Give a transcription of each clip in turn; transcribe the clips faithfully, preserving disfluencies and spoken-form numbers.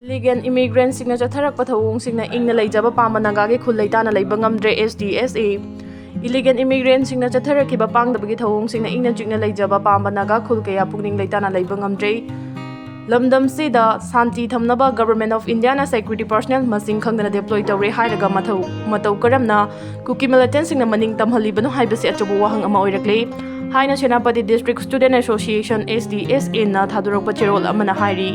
Illegal immigrantꯁꯤꯡꯅ ꯆꯠꯊꯔꯛꯄ ꯊꯧꯑꯣꯡꯁꯤꯡꯅ ꯏꯪꯅ ꯂꯩꯖꯕ ꯄꯥꯝꯕ ꯅꯥꯒꯥꯒꯤ ꯈꯨꯜ ꯂꯩꯇꯥꯅ ꯂꯩꯕ ꯉꯝꯗ꯭ꯔꯦ, S D S A꯫ Illegal immigrantꯁꯤꯡꯅ ꯆꯠꯊꯔꯛꯈꯤꯕ ꯄꯥꯡꯗꯕꯒꯤ ꯊꯧꯑꯣꯡꯁꯤꯡꯅ ꯏꯪꯅ ꯆꯤꯛꯅ ꯂꯩꯖꯕ ꯄꯥꯝꯕ ꯅꯥꯒꯥ ꯈꯨꯜ ꯀꯌꯥ ꯄꯨꯛꯅꯤꯡ ꯂꯩꯇꯥꯅ ꯂꯩꯕ ꯉꯝꯗ꯭ꯔꯦ꯫ ꯂꯝꯗꯝꯁꯤꯗ ꯁꯥꯟꯇꯤ ꯊꯝꯅꯕ Government of Indiaꯅ security personnel ꯃꯁꯤꯡ ꯈꯪꯗꯅ deploy ꯇꯧꯔꯦ ꯍꯥꯏꯔꯒ ꯃꯊꯧ ꯃꯇꯧ ꯀꯔꯝꯅ ꯀꯨꯀꯤ militantꯁꯤꯡꯅ ꯃꯅꯤꯡ ꯇꯝꯍꯜꯂꯤꯕꯅꯣ ꯍꯥꯏꯕꯁꯤ ꯑꯆꯧꯕ ꯋꯥꯍꯪ ꯑꯃ ꯑꯣꯏꯔꯛꯂꯦ ꯍꯥꯏꯅ Senapati District Student Association, S D S Aꯅ ꯊꯥꯗꯣꯔꯛꯄ ꯆꯦꯔꯣꯜ ꯑꯃꯅ ꯍꯥꯏꯔꯤ꯫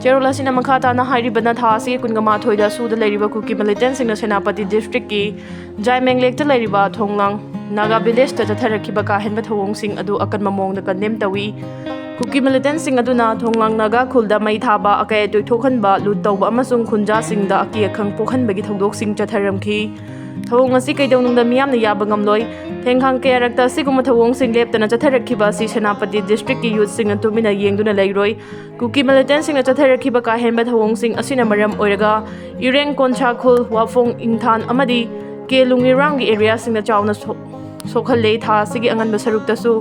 ꯆꯦꯔꯣꯜ ꯑꯁꯤꯅ ꯃꯈꯥ ꯇꯥꯅ ꯍꯥꯏꯔꯤꯕꯅ, ꯊꯥ ꯑꯁꯤꯒꯤ ꯀꯨꯟꯒ ꯃꯥꯊꯣꯏꯗ ꯁꯨꯗ ꯂꯩꯔꯤꯕ ꯀꯨꯀꯤ militantꯁꯤꯡꯅ ꯁꯦꯅꯥꯄꯇꯤ Districtꯀꯤ ꯖꯥꯏꯃꯦꯡ Lakeꯇ ꯂꯩꯔꯤꯕ ꯊꯣꯡꯂꯥꯡ ꯅꯥꯒꯥ villageꯇ ꯆꯠꯊꯔꯛꯈꯤꯕ ꯀꯥ ꯍꯦꯟꯕ ꯊꯧꯑꯣꯡꯁꯤꯡ ꯑꯗꯨ ꯑꯀꯟꯕ ꯃꯑꯣꯡꯗ condemn ꯇꯧꯏ꯫ ꯀꯨꯀꯤ militantꯁꯤꯡ ꯑꯗꯨꯅ ꯊꯣꯡꯂꯥꯡ ꯅꯥꯒꯥ ꯈꯨꯜꯗ ꯃꯩ ꯊꯥꯕ, ꯑꯀꯥꯏ ꯑꯇꯣꯏ ꯊꯣꯛꯍꯟꯕ, loot ꯇꯧꯕ ꯑꯃꯁꯨꯡ ꯈꯨꯟꯖꯥꯁꯤꯡꯗ ꯑꯀꯤ ꯑꯈꯪ ꯄꯣꯛꯍꯟꯕꯒꯤ ꯊꯧꯗꯣꯛꯁꯤꯡ ꯆꯠꯊꯔꯝꯈꯤ꯫ ꯊꯧꯑꯣꯡ ꯑꯁꯤ ꯀꯩꯗꯧꯅꯨꯡꯗ ꯃꯤꯌꯥꯝꯅ ꯌꯥꯕ ꯉꯝꯂꯣꯏ꯫ ꯊꯦꯡꯈꯥꯡ ꯀꯌꯥꯔꯛꯇ ꯑꯁꯤꯒꯨꯝꯕ ꯊꯧꯑꯣꯡꯁꯤꯡ ꯂꯦꯞꯇꯅ ꯆꯠꯊꯔꯛꯈꯤꯕ ꯑꯁꯤ ꯁꯦꯅꯥꯄꯇꯤ Districtꯀꯤ youthꯁꯤꯡꯅ ꯇꯨꯃꯤꯟꯅ ꯌꯦꯡꯗꯨꯅ ꯂꯩꯔꯣꯏ꯫ ꯀꯨꯀꯤ militantꯁꯤꯡꯅ ꯆꯠꯊꯔꯛꯈꯤꯕ ꯀꯥ ꯍꯦꯟꯕ ꯊꯧꯑꯣꯡꯁꯤꯡ ꯑꯁꯤꯅ ꯃꯔꯝ ꯑꯣꯏꯔꯒ ꯏꯔꯦꯡ ꯀꯣꯟꯁꯥ ꯈꯨꯜ, ꯋꯥꯐꯣꯡ ꯏꯪꯊꯥꯟ ꯑꯃꯗꯤ ꯀꯦ ꯂꯨꯡꯉꯤꯔꯥꯡꯒꯤ areaꯁꯤꯡꯗ ꯆꯥꯎꯅ ꯁꯣ-, ꯁꯣꯛꯍꯜꯂꯦ꯫ ꯊꯥ ꯑꯁꯤꯒꯤ ꯑꯉꯟꯕ ꯁꯔꯨꯛꯇꯁꯨ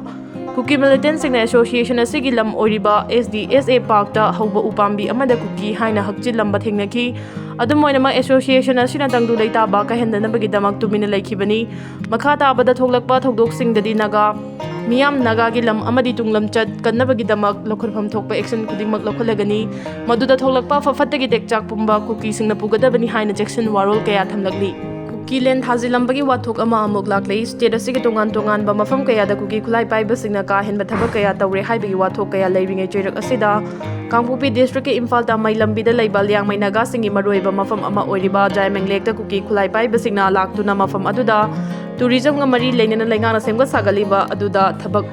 ꯀꯨꯀꯤ militantꯁꯤꯡꯅ association ꯑꯁꯤꯒꯤ ꯂꯝ ꯑꯣꯏꯔꯤꯕ S D S A parkꯇ ꯍꯧꯕ ꯎꯄꯥꯝꯕꯤ ꯑꯃꯗ ꯀꯨꯀꯤ ꯍꯥꯏꯅ ꯍꯛꯆꯤꯜꯂꯝꯕ ꯊꯦꯡꯅꯈꯤ꯫ ꯑꯗꯨꯝ ꯑꯣꯏꯅꯃꯛ, association ꯑꯁꯤꯅ ꯇꯪꯗꯨ ꯂꯩꯇꯥꯕ ꯀꯥꯏꯍꯟꯗꯅꯕꯒꯤꯗꯃꯛ ꯇꯨꯃꯤꯟꯅ ꯂꯩꯈꯤꯕꯅꯤ꯫ ꯃꯈꯥ ꯇꯥꯕꯗ ꯊꯣꯛꯂꯛꯄ ꯊꯧꯗꯣꯛꯁꯤꯡꯗꯗꯤ ꯅꯥꯒꯥ ꯃꯤꯌꯥꯝ ꯅꯥꯒꯥꯒꯤ ꯂꯝ ꯑꯃꯗꯤ ꯇꯨꯡꯂꯝꯆꯠ ꯀꯟꯅꯕꯒꯤꯗꯃꯛ ꯂꯧꯈꯠꯐꯝ ꯊꯣꯛꯄ action ꯈꯨꯗꯤꯡꯃꯛ ꯂꯧꯈꯠꯂꯒꯅꯤ꯫ ꯃꯗꯨꯗ ꯊꯣꯛꯂꯛꯄ ꯐ-ꯐꯠꯇꯒꯤ ꯇꯦꯛꯆꯥꯛ ꯄꯨꯝꯕ ꯀꯨꯀꯤꯁꯤꯡꯅ ꯄꯨꯒꯗꯕꯅꯤ ꯍꯥꯏꯅ ꯆꯦꯛꯁꯤꯟ ꯋꯥꯔꯣꯜ ꯀꯌꯥ ꯊꯝꯂꯛꯂꯤ꯫ ꯀꯨꯀꯤ land ꯊꯥꯖꯤꯜꯂꯝꯕꯒꯤ ꯋꯥꯊꯣꯛ ꯑꯃ ꯑꯃꯨꯛ ꯂꯥꯛꯂꯦ꯫ State ꯑꯁꯤꯒꯤ ꯇꯣꯉꯥꯟ ꯇꯣꯉꯥꯟꯕ ꯃꯐꯝ ꯀꯌꯥꯗ ꯀꯨꯀꯤ ꯈꯨꯠꯂꯥꯏ ꯄꯥꯏꯕꯁꯤꯡꯅ ꯀꯥ ꯍꯦꯟꯕ ꯊꯕꯛ ꯀꯌꯥ ꯇꯧꯔꯦ ꯍꯥꯏꯕꯒꯤ ꯋꯥꯊꯣꯛ ꯀꯌꯥ ꯂꯩꯔꯤꯉꯩ ꯆꯩꯔꯛ ꯑꯁꯤꯗ ꯀꯥꯡꯄꯣꯛꯄꯤ Districtꯀꯤ ꯏꯝꯐꯥꯜ ꯇꯥꯃꯩ ꯂꯝꯕꯤꯗ ꯂꯩꯕ ꯂꯤꯌꯥꯡꯃꯩ ꯅꯥꯒꯥꯁꯤꯡꯒꯤ ꯃꯔꯨꯑꯣꯏꯕ ꯃꯐꯝ ꯑꯃ ꯑꯣꯏꯔꯤꯕ ꯖꯥꯏꯃꯦꯡ Lakeꯇ ꯀꯨꯀꯤ ꯈꯨꯠꯂꯥꯏ ꯄꯥꯏꯕꯁꯤꯡꯅ ꯂꯥꯛꯇꯨꯅ ꯃꯐꯝ ꯑꯗꯨꯗ tourismꯒ ꯃꯔꯤ ꯂꯩꯅꯅ ꯂꯩꯉꯥꯛꯅ ꯁꯦꯝꯒꯠ ꯁꯥꯒꯠꯂꯤꯕ ꯑꯗꯨꯗ ꯊꯕꯛ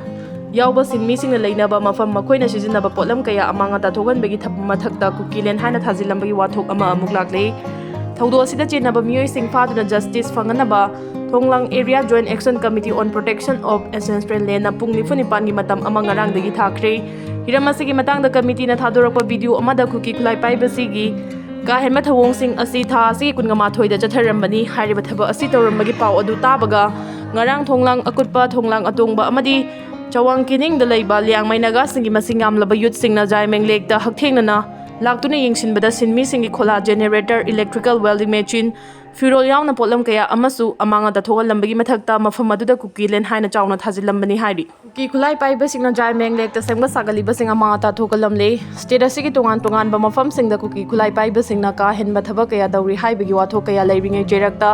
ꯌꯥꯎꯕ ꯁꯤꯟꯃꯤꯁꯤꯡꯅ ꯂꯩꯅꯕ ꯃꯐꯝ, ꯃꯈꯣꯏꯅ ꯁꯤꯖꯤꯟꯅꯕ ꯄꯣꯠꯂꯝ ꯀꯌꯥ ꯑꯃꯥꯡ ꯑꯇꯥ ꯊꯣꯛꯍꯟꯕꯒꯤ ꯊꯕꯛ ꯃꯊꯛꯇ ꯀꯨꯀꯤ land ꯍꯥꯏꯅ ꯊꯥꯖꯤꯜꯂꯝꯕꯒꯤ ꯋꯥꯊꯣꯛ ꯑꯃ ꯑꯃꯨꯛ ꯂꯥꯛꯂꯦ꯫ ꯊꯧꯗꯣꯛ ꯑꯁꯤꯗ ꯆꯦꯟꯅꯕ ꯃꯤꯑꯣꯏꯁꯤꯡ ꯐꯥꯗꯨꯅ justice ꯐꯪꯍꯟꯅꯕ Thonglang Area Joint Action Committee on Protection of Ancestral Landꯅ ꯄꯨꯡ ꯅꯤꯐꯨ ꯅꯤꯄꯥꯟꯒꯤ ꯃꯇꯝ ꯑꯃ ꯉꯔꯥꯡꯗꯒꯤ ꯊꯥꯈ꯭ꯔꯦ꯫ ꯍꯤꯔꯝ ꯑꯁꯤꯒꯤ ꯃꯇꯥꯡꯗ committeeꯅ ꯊꯥꯗꯣꯔꯛꯄ video ꯑꯃꯗ ꯀꯨꯀꯤ ꯈꯨꯠꯂꯥꯏ ꯄꯥꯏꯕꯁꯤꯒꯤ ꯀꯥ ꯍꯦꯟꯕ ꯊꯧꯑꯣꯡꯁꯤꯡ ꯑꯁꯤ ꯊꯥ ꯑꯁꯤꯒꯤ ꯀꯨꯟꯒ ꯃꯥꯊꯣꯏꯗ ꯆꯠꯊꯔꯝꯕꯅꯤ꯫ ꯍꯥꯏꯔꯤꯕ ꯊꯕꯛ ꯑꯁꯤ ꯇꯧꯔꯝꯕꯒꯤ ꯄꯥꯎ ꯑꯗꯨ ꯇꯥꯕꯒ ꯉꯔꯥꯡ ꯊꯣꯡꯂꯥꯡ ꯑꯀꯨꯠꯄ, ꯊꯣꯡꯂꯥꯡ ꯑꯇꯣꯡꯕ ꯑꯃꯗꯤ ꯆꯋꯥꯡ ꯀꯤꯅꯤꯡꯗ ꯂꯩꯕ ꯂꯤꯌꯥꯡꯃꯩ ꯅꯥꯒꯥꯁꯤꯡꯒꯤ ꯃꯁꯤꯡ ꯌꯥꯝꯂꯕ youthꯁꯤꯡꯅ ꯖꯥꯏꯃꯦꯡ Lakeꯇ ꯍꯛꯊꯦꯡꯅꯅ ꯂꯥꯛꯇꯨꯅ ꯌꯦꯡꯁꯤꯟꯕꯗ ꯁꯤꯟꯃꯤꯁꯤꯡꯒꯤ ꯈꯣꯂꯥ, generator, electrical, welding machine, ꯐꯤꯔꯣꯜ ꯌꯥꯎꯅ ꯄꯣꯠꯂꯝ ꯀꯌꯥ ꯑꯃꯁꯨ ꯑꯃꯥꯡ ꯑꯇꯥ ꯊꯣꯛꯍꯜꯂꯝꯕꯒꯤ ꯃꯊꯛꯇ ꯃꯐꯝ ꯑꯗꯨꯗ ꯀꯨꯀꯤꯂꯦꯟ ꯍꯥꯏꯅ ꯆꯥꯎꯅ ꯊꯥꯖꯤꯜꯂꯝꯕꯅꯤ ꯍꯥꯏꯔꯤ꯫ ꯀꯨꯀꯤ ꯈꯨꯠꯂꯥꯏ ꯄꯥꯏꯕꯁꯤꯡꯅ ꯖꯥꯏꯃꯦꯡ ꯂꯦꯛꯇ ꯁꯦꯝꯒꯠ ꯁꯥꯒꯠꯂꯤꯕꯁꯤꯡ ꯑꯃꯥꯡ ꯑꯇꯥ ꯊꯣꯛꯍꯜꯂꯝꯂꯦ꯫ ꯁ꯭ꯇꯦꯠ ꯑꯁꯤꯒꯤ ꯇꯣꯉꯥꯟ ꯇꯣꯉꯥꯟꯕ ꯃꯐꯝꯁꯤꯡꯗ ꯀꯨꯀꯤ ꯈꯨꯠꯂꯥꯏ ꯄꯥꯏꯕꯁꯤꯡꯅ ꯀꯥ ꯍꯦꯟꯕ ꯊꯕꯛ ꯀꯌꯥ ꯇꯧꯔꯤ ꯍꯥꯏꯕꯒꯤ ꯋꯥꯊꯣꯛ ꯀꯌꯥ ꯂꯩꯔꯤꯉꯩ ꯆꯩꯔꯛꯇ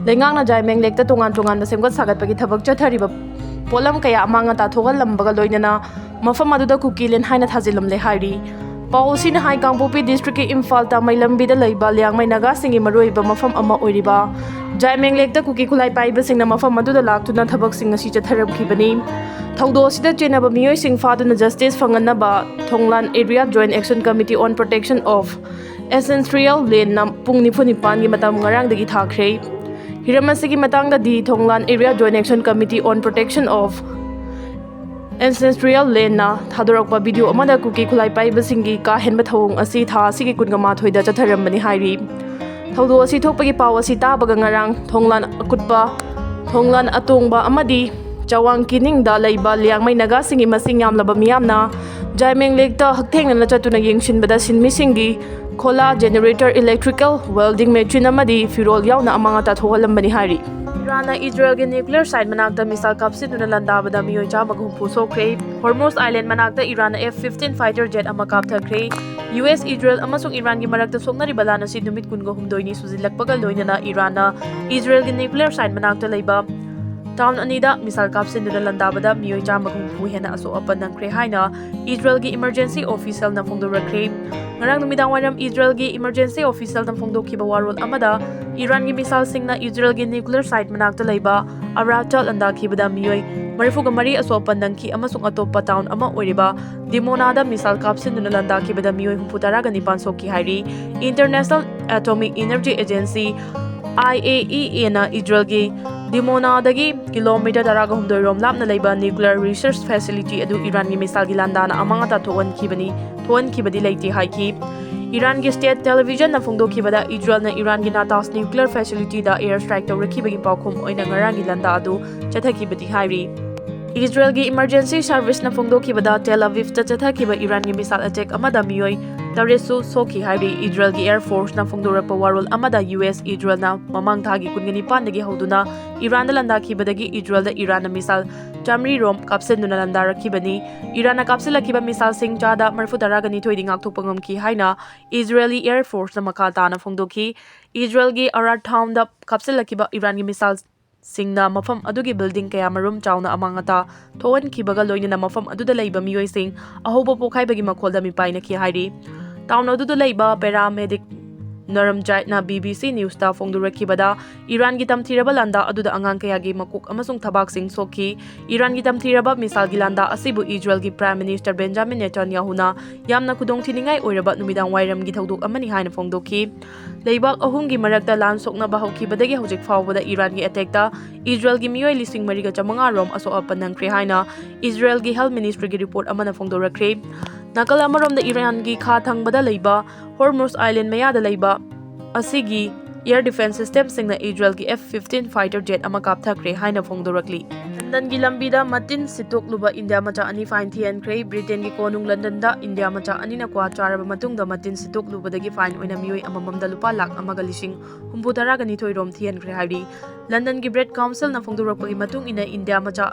ꯂꯩꯉꯥꯛꯅ ꯖꯥꯏꯃꯦꯡ ꯂꯦꯛꯇ ꯇꯣꯉꯥꯟ ꯇꯣꯉꯥꯟꯕ ꯁꯦꯝꯒꯠ ꯁꯥꯒꯠꯄꯒꯤ ꯊꯕꯛ ꯆꯠꯊꯔꯤꯕ ꯄꯣꯠꯂꯝ ꯀꯌꯥ ꯑꯃꯥꯡ ꯑꯇꯥ ꯊꯣꯛꯍꯜꯂꯝꯕꯒ ꯂꯣꯏꯅꯅ ꯃꯐꯝ ꯑꯗꯨꯗ ꯀꯨꯀꯤꯂꯦꯟ ꯍꯥꯏꯅ ꯊꯥꯖꯤꯜꯂꯝꯂꯦ ꯍꯥꯏꯔꯤ꯫ ꯄꯥꯎ ꯑꯁꯤꯅ ꯍꯥꯏ, ꯀꯥꯡꯄꯣꯛꯄꯤ ꯗꯤꯁꯇ꯭ꯔꯤꯛꯀꯤ ꯏꯝꯐꯥꯜ ꯇꯥꯃꯩ ꯂꯝꯕꯤꯗ ꯂꯩꯕ ꯂꯤꯌꯥꯡꯃꯩ ꯅꯥꯒꯥꯁꯤꯡꯒꯤ ꯃꯔꯨꯑꯣꯏꯕ ꯃꯐꯝ ꯑꯃ ꯑꯣꯏꯔꯤꯕ ꯖꯥꯏꯃꯦꯡ ꯂꯦꯛꯇ ꯀꯨꯀꯤ ꯈꯨꯠꯂꯥꯏ ꯄꯥꯏꯕꯁꯤꯡꯅ ꯃꯐꯝ ꯑꯗꯨꯗ ꯂꯥꯛꯇꯨꯅ ꯊꯕꯛꯁꯤꯡ ꯑꯁꯤ ꯆꯠꯊꯔꯝꯈꯤꯕꯅꯤ꯫ ꯊꯧꯗꯣꯛ ꯑꯁꯤꯗ ꯆꯦꯟꯅꯕ ꯃꯤꯑꯣꯏꯁꯤꯡ ꯐꯥꯗꯨꯅ justice ꯐꯪꯍꯟꯅꯕ ꯊꯣꯡꯂꯥꯟ Area Joint Action Committee on Protection of Ancestral Landꯅ ꯄꯨꯡ ꯅꯤꯐꯨ ꯅꯤꯄꯥꯟꯒꯤ ꯃꯇꯝ ꯉꯔꯥꯡꯗꯒꯤ ꯊꯥꯈ꯭ꯔꯦ꯫ ꯍꯤꯔꯝ ꯑꯁꯤꯒꯤ ꯃꯇꯥꯡꯗꯗꯤ Thonglan Area Joint Action Committee on Protection of Ancestral Landꯅ ꯊꯥꯗꯣꯔꯛꯄ ꯚꯤꯗꯤꯑꯣ ꯑꯃꯗ ꯀꯨꯀꯤ ꯈꯨꯠꯂꯥꯏ ꯄꯥꯏꯕꯁꯤꯡꯒꯤ ꯀꯥ ꯍꯦꯟꯕ ꯊꯧꯑꯣꯡ ꯑꯁꯤ ꯊꯥ ꯑꯁꯤꯒꯤ ꯀꯨꯟꯒ ꯃꯥꯊꯣꯏꯗ ꯆꯠꯊꯔꯝꯕꯅꯤ ꯍꯥꯏꯔꯤ꯫ ꯊꯧꯗꯣꯛ ꯑꯁꯤ ꯊꯣꯛꯄꯒꯤ ꯄꯥꯎ ꯑꯁꯤ ꯇꯥꯕꯒ ꯉꯔꯥꯡ ꯊꯣꯡꯂꯥꯟ ꯑꯀꯨꯠꯄ, ꯊꯣꯡꯂꯥꯟ ꯑꯇꯣꯡꯕ ꯑꯃꯗꯤ ꯆꯋꯥꯡ ꯀꯤꯅꯤꯡꯗ ꯂꯩꯕ ꯂꯤꯌꯥꯡꯃꯩ ꯅꯥꯒꯥꯁꯤꯡꯒꯤ ꯃꯁꯤꯡ ꯌꯥꯝꯂꯕ ꯃꯤꯌꯥꯝꯅ ꯖꯥꯏꯃꯦꯡ ꯂꯦꯛꯇ ꯍꯛꯊꯦꯡꯅꯅ ꯆꯠꯇꯨꯅ ꯌꯦꯡꯁꯤꯟꯕꯗ ꯁꯤꯟꯃꯤꯁꯤꯡꯒꯤ ꯈꯣꯂꯥ, generator, electrical, welding machine ꯑꯃꯗꯤ ꯐꯤꯔꯣꯜ ꯌꯥꯎꯅ ꯑꯃꯥꯡ ꯑꯇꯥ ꯊꯣꯛꯍꯜꯂꯝꯕꯅꯤ ꯍꯥꯏꯔꯤ꯫ ꯏꯔꯥꯟꯅ ꯏꯖꯔꯦꯜꯒꯤ nuclear site ꯃꯅꯥꯛꯇ missile ꯀꯥꯞꯁꯤꯟꯗꯨꯅ ꯂꯥꯟꯗꯥꯕꯗ ꯃꯤꯑꯣꯏ ꯆꯥꯝꯃꯒ ꯍꯨꯝꯐꯨ ꯁꯣꯛꯈ꯭ꯔꯦ꯫ Hormuz Island ꯃꯅꯥꯛꯇ ꯏꯔꯥꯟꯅ F fifteen fighter jet ꯑꯃ ꯀꯥꯞꯊꯈ꯭ꯔꯦ꯫ ꯌꯨ ꯑꯦꯁ, ꯏꯖꯔꯦꯜ ꯑꯃꯁꯨꯡ ꯏꯔꯥꯟꯒꯤ ꯃꯔꯛꯇ ꯁꯣꯛꯅꯔꯤꯕ ꯂꯥꯟ ꯑꯁꯤ ꯅꯨꯃꯤꯠ ꯀꯨꯟꯒ ꯍꯨꯝꯗꯣꯏꯅꯤ ꯁꯨꯖꯤꯜꯂꯛꯄꯒ ꯂꯣꯏꯅꯅ ꯏꯔꯥꯟꯅ ꯏꯖꯔꯦꯜꯒꯤ nuclear site ꯃꯅꯥꯛꯇ ꯂꯩꯕ town ꯑꯅꯤꯗ missile ꯀꯥꯞꯁꯤꯟꯗꯨꯅ ꯂꯥꯟꯗꯥꯕꯗ ꯃꯤꯑꯣꯏ ꯆꯥꯝꯃꯒ ꯍꯨꯝꯐꯨ ꯍꯦꯟꯅ ꯑꯁꯣꯛ ꯑꯄꯟ ꯅꯪꯈ꯭ꯔꯦ ꯍꯥꯏꯅ ꯏꯖꯔꯦꯜꯒꯤ emergency officialꯅ ꯐꯣꯡꯗꯣꯔꯛꯈ꯭ꯔꯦ꯫ ꯉꯔꯥꯡ ꯅꯨꯃꯤꯗꯥꯡ ꯋꯥꯏꯔꯝ ꯏꯖꯔꯦꯜꯒꯤ emergency officialꯅ ꯐꯣꯡꯗꯣꯛꯈꯤꯕ ꯋꯥꯔꯣꯜ ꯑꯃꯗ ꯏꯔꯥꯟꯒꯤ missileꯁꯤꯡꯅ ꯏꯖꯔꯦꯜꯒꯤ nuclear site ꯃꯅꯥꯛꯇ ꯂꯩꯕ ꯑꯔꯥꯇ ꯂꯥꯟꯗꯥꯈꯤꯕꯗ ꯃꯤꯑꯣꯏ ꯃꯔꯤꯐꯨꯒ ꯃꯔꯤ ꯑꯁꯣꯛ ꯑꯄꯟ ꯅꯪꯈꯤ ꯑꯃꯁꯨꯡ ꯑꯇꯣꯞꯄ town ꯑꯃ ꯑꯣꯏꯔꯤꯕ ꯗꯤꯃꯣꯅꯥꯗ missile ꯀꯥꯞꯁꯤꯟꯗꯨꯅ ꯂꯥꯟꯗꯥꯈꯤꯕꯗ ꯃꯤꯑꯣꯏ ꯍꯨꯝꯐꯨ ꯇꯔꯥꯒ ꯅꯤꯄꯥꯟ ꯁꯣꯛꯈꯤ ꯍꯥꯏꯔꯤ꯫ International Atomic Energy Agency, IAEAꯅ ꯏꯖꯔꯦꯜꯒꯤ ꯗꯤꯃꯣꯅꯥꯗꯒꯤ ꯀꯤꯂꯣꯃꯤꯇꯔ ꯇꯔꯥꯒ ꯍꯨꯝꯗꯣꯏ ꯔꯣꯝ ꯂꯥꯞꯅ ꯂꯩꯕ nuclear research facility ꯑꯗꯨ ꯏꯔꯥꯟꯒꯤ missileꯒꯤ ꯂꯥꯟꯗꯥꯅ ꯑꯃꯥꯡ ꯑꯇꯥ ꯊꯣꯛꯍꯟꯈꯤꯕꯅꯤ, ꯊꯣꯛꯍꯟꯈꯤꯕꯗꯤ ꯂꯩꯇꯦ ꯍꯥꯏꯈꯤ꯫ ꯏꯔꯥꯟꯒꯤ state televisionꯅ ꯐꯣꯡꯗꯣꯛꯈꯤꯕꯗ ꯏꯖꯔꯦꯜꯅ ꯏꯔꯥꯟꯒꯤ ꯅꯥꯇꯥꯟꯖ nuclear facilityꯗ air strike ꯇꯧꯔꯛꯈꯤꯕꯒꯤ ꯄꯥꯎꯈꯨꯝ ꯑꯣꯏꯅ ꯉꯔꯥꯡꯒꯤ ꯂꯥꯟꯗꯥ ꯑꯗꯨ ꯆꯠꯊꯈꯤꯕꯅꯤ ꯍꯥꯏꯔꯤ꯫ ꯏꯖꯔꯦꯜꯒꯤ emergency serviceꯅ ꯐꯣꯡꯗꯣꯛꯈꯤꯕꯗ ꯇꯦꯜ ꯑꯕꯤꯕꯇ ꯆꯠꯊꯈꯤꯕ ꯏꯔꯥꯟꯒꯤ missile attack ꯑꯃꯗ ꯃꯤꯑꯣꯏ ꯇꯔꯦꯠꯁꯨ ꯁꯣꯛꯈꯤ ꯍꯥꯏꯔꯤ꯫ ꯏꯖꯔꯦꯜꯒꯤ ꯑꯦꯌꯔ ꯐꯣꯔꯁꯅ ꯐꯣꯡꯗꯣꯔꯛꯄ ꯋꯥꯔꯣꯜ ꯑꯃꯗ ꯌꯨ ꯑꯦꯁ ꯏꯖꯔꯦꯜꯅ ꯃꯃꯥꯡ ꯊꯥꯒꯤ ꯀꯨꯟꯒ ꯅꯤꯄꯥꯟꯗꯒꯤ ꯍꯧꯗꯨꯅ ꯏꯔꯥꯟꯗ ꯂꯥꯟꯗꯥꯈꯤꯕꯗꯒꯤ ꯏꯖꯔꯦꯜꯗ ꯏꯔꯥꯟꯅ ꯃꯤꯁꯥꯏꯜ ꯆꯥꯃꯔꯤ ꯔꯣꯝ ꯀꯥꯞꯁꯤꯟꯗꯨꯅ ꯂꯥꯟꯗꯥꯔꯛꯈꯤꯕꯅꯤ꯫ ꯏꯔꯥꯟꯅ ꯀꯥꯞꯁꯤꯜꯂꯛꯈꯤꯕ ꯃꯤꯁꯥꯏꯜꯁꯤꯡ ꯆꯥꯗ ꯃꯔꯤꯐꯨ ꯇꯔꯥꯒ ꯅꯤꯊꯣꯏꯗꯤ ꯉꯥꯛꯊꯣꯛꯄ ꯉꯝꯈꯤ ꯍꯥꯏꯅ ꯏꯖꯔꯦꯜꯒꯤ ꯑꯦꯌꯔ ꯐꯣꯔꯁꯅ ꯃꯈꯥ ꯇꯥꯅ ꯐꯣꯡꯗꯣꯛꯈꯤ꯫ ꯏꯖꯔꯦꯜꯒꯤ ꯑꯔꯥꯠ ꯇꯥꯎꯟꯗ ꯀꯥꯞꯁꯤꯜꯂꯛꯈꯤꯕ ꯏꯔꯥꯟꯒꯤ ꯃꯤꯁꯥꯏꯜꯁꯤꯡꯅ ꯃꯐꯝ ꯑꯗꯨꯒꯤ ꯕꯤꯜꯗꯤꯡ ꯀꯌꯥꯃꯔꯨꯝ ꯆꯥꯎꯅ ꯑꯃꯥꯡ ꯑꯇꯥ ꯊꯣꯛꯍꯟꯈꯤꯕꯒ ꯂꯣꯏꯅꯅ ꯃꯐꯝ ꯑꯗꯨꯗ ꯂꯩꯕ ꯃꯤꯑꯣꯏꯁꯤꯡ ꯑꯍꯧꯕ ꯄꯣꯛꯈꯥꯏꯕꯒꯤ ꯃꯈꯣꯜꯗ ꯃꯤꯄꯥꯏꯅꯈꯤ ꯍꯥꯏꯔꯤ꯫ ꯇꯥꯎꯟ ꯑꯗꯨꯗ ꯂꯩꯕ ꯄꯦꯔꯥꯃꯦꯗꯤꯛ ꯅꯔꯝꯖꯥꯏꯠꯅ ꯕꯤ ꯕꯤ ꯁꯤ ꯅ꯭ꯌꯨꯁꯇ ꯐꯣꯡꯗꯣꯔꯛꯈꯤꯕꯗ, ꯏꯔꯥꯟꯒꯤ ꯇꯝꯊꯤꯔꯕ ꯂꯥꯟꯗꯥ ꯑꯗꯨꯗ ꯑꯉꯥꯡ ꯀꯌꯥꯒꯤ ꯃꯀꯣꯛ ꯑꯃꯁꯨꯡ ꯊꯕꯥꯛꯁꯤꯡ ꯁꯣꯛꯈꯤ꯫ ꯏꯔꯥꯟꯒꯤ ꯇꯝꯊꯤꯔꯕ ꯃꯤꯁꯥꯏꯜꯒꯤ ꯂꯥꯟꯗꯥ ꯑꯁꯤꯕꯨ ꯏꯖꯔꯦꯜꯒꯤ ꯄ꯭ꯔꯥꯏꯝ ꯃꯤꯅꯤꯁꯇꯔ ꯕꯦꯟꯖꯥꯃꯤꯟ ꯅꯦꯇꯥꯟꯌꯥꯍꯨꯅ ꯌꯥꯝꯅ ꯈꯨꯗꯣꯡꯊꯤꯅꯤꯡꯉꯥꯏ ꯑꯣꯏꯔꯕ ꯅꯨꯃꯤꯗꯥꯡ ꯋꯥꯏꯔꯝꯒꯤ ꯊꯧꯗꯣꯛ ꯑꯃꯅꯤ ꯍꯥꯏꯅ ꯐꯣꯡꯗꯣꯛꯈꯤ꯫ ꯂꯩꯕꯥꯛ ꯑꯍꯨꯝꯒꯤ ꯃꯔꯛꯇ ꯂꯥꯟ ꯁꯣꯛꯅꯕ ꯍꯧꯈꯤꯕꯗꯒꯤ ꯍꯧꯖꯤꯛ ꯐꯥꯎꯕꯗ ꯏꯔꯥꯟꯒꯤ ꯑꯦꯇꯦꯛꯇ ꯏꯖꯔꯦꯜꯒꯤ ꯃꯤꯑꯣꯏ ꯂꯤꯁꯤꯡ ꯃꯔꯤꯒ ꯆꯥꯃꯉꯥ ꯔꯣꯝ ꯑꯁꯣꯛ ꯑꯄꯟ ꯅꯪꯈ꯭ꯔꯦ ꯍꯥꯏꯅ ꯏꯖꯔꯦꯜꯒꯤ ꯍꯦꯜꯊ ꯃꯤꯅꯤꯁꯇ꯭ꯔꯤꯒꯤ ꯔꯤꯄꯣꯔꯠ ꯑꯃꯅ ꯐꯣꯡꯗꯣꯔꯛꯈ꯭ꯔꯦ꯫ ꯅꯥꯀꯜ ꯑꯃꯔꯣꯝꯗ, ꯏꯔꯥꯟꯒꯤ ꯈꯥ ꯊꯪꯕꯗ ꯂꯩꯕ ꯍꯣꯔꯃꯨꯁ ꯑꯥꯏꯂꯦꯟ ꯃꯌꯥꯗ ꯂꯩꯕ ꯑꯁꯤꯒꯤ ꯑꯦꯌꯔ ꯗꯤꯐꯦꯟꯁ ꯁꯤꯁꯇꯦꯝꯁꯤꯡꯅ ꯏꯖꯔꯦꯜꯒꯤ ꯑꯦꯐ ꯐꯤꯐꯇꯤꯟ ꯐꯥꯏꯇꯔ ꯖꯦꯠ ꯑꯃ ꯀꯥꯞꯊꯈ꯭ꯔꯦ ꯍꯥꯏꯅ ꯐꯣꯡꯗꯣꯔꯛꯂꯤ꯫ ꯂꯟꯗꯟꯒꯤ ꯂꯝꯕꯤꯗ ꯃꯇꯤꯟ ꯁꯤꯠꯇꯣꯛꯂꯨꯕ ꯏꯟꯗꯤꯌꯥ ꯃꯆꯥ ꯑꯅꯤ ꯐꯥꯏꯟ ꯊꯤꯍꯟꯈ꯭ꯔꯦ꯫ ꯕ꯭ꯔꯤꯇꯦꯟꯒꯤ ꯀꯣꯅꯨꯡ ꯂꯟꯗꯟꯗ ꯏꯟꯗꯤꯌꯥ ꯃꯆꯥ ꯑꯅꯤꯅ ꯀ꯭ꯋꯥ ꯆꯥꯔꯕ ꯃꯇꯨꯡꯗ ꯃꯇꯤꯟ ꯁꯤꯠꯇꯣꯛꯂꯨꯕꯗꯒꯤ ꯐꯥꯏꯟ ꯑꯣꯏꯅ ꯃꯤꯑꯣꯏ ꯑꯃꯃꯝꯗ ꯂꯨꯄꯥ ꯂꯥꯈ ꯑꯃꯒ ꯂꯤꯁꯤꯡ ꯍꯨꯝꯐꯨ ꯇꯔꯥꯒ ꯅꯤꯊꯣꯏ ꯔꯣꯝ ꯊꯤꯍꯟꯈ꯭ꯔꯦ ꯍꯥꯏꯔꯤ꯫ ꯂꯟꯗꯟꯒꯤ ꯕ꯭ꯔꯦꯗ ꯀꯥꯎꯟꯁꯤꯜꯅ ꯐꯣꯡꯗꯣꯔꯛꯄꯒꯤ ꯃꯇꯨꯡ ꯏꯟꯅ, ꯏꯟꯗꯤꯌꯥ ꯃꯆꯥ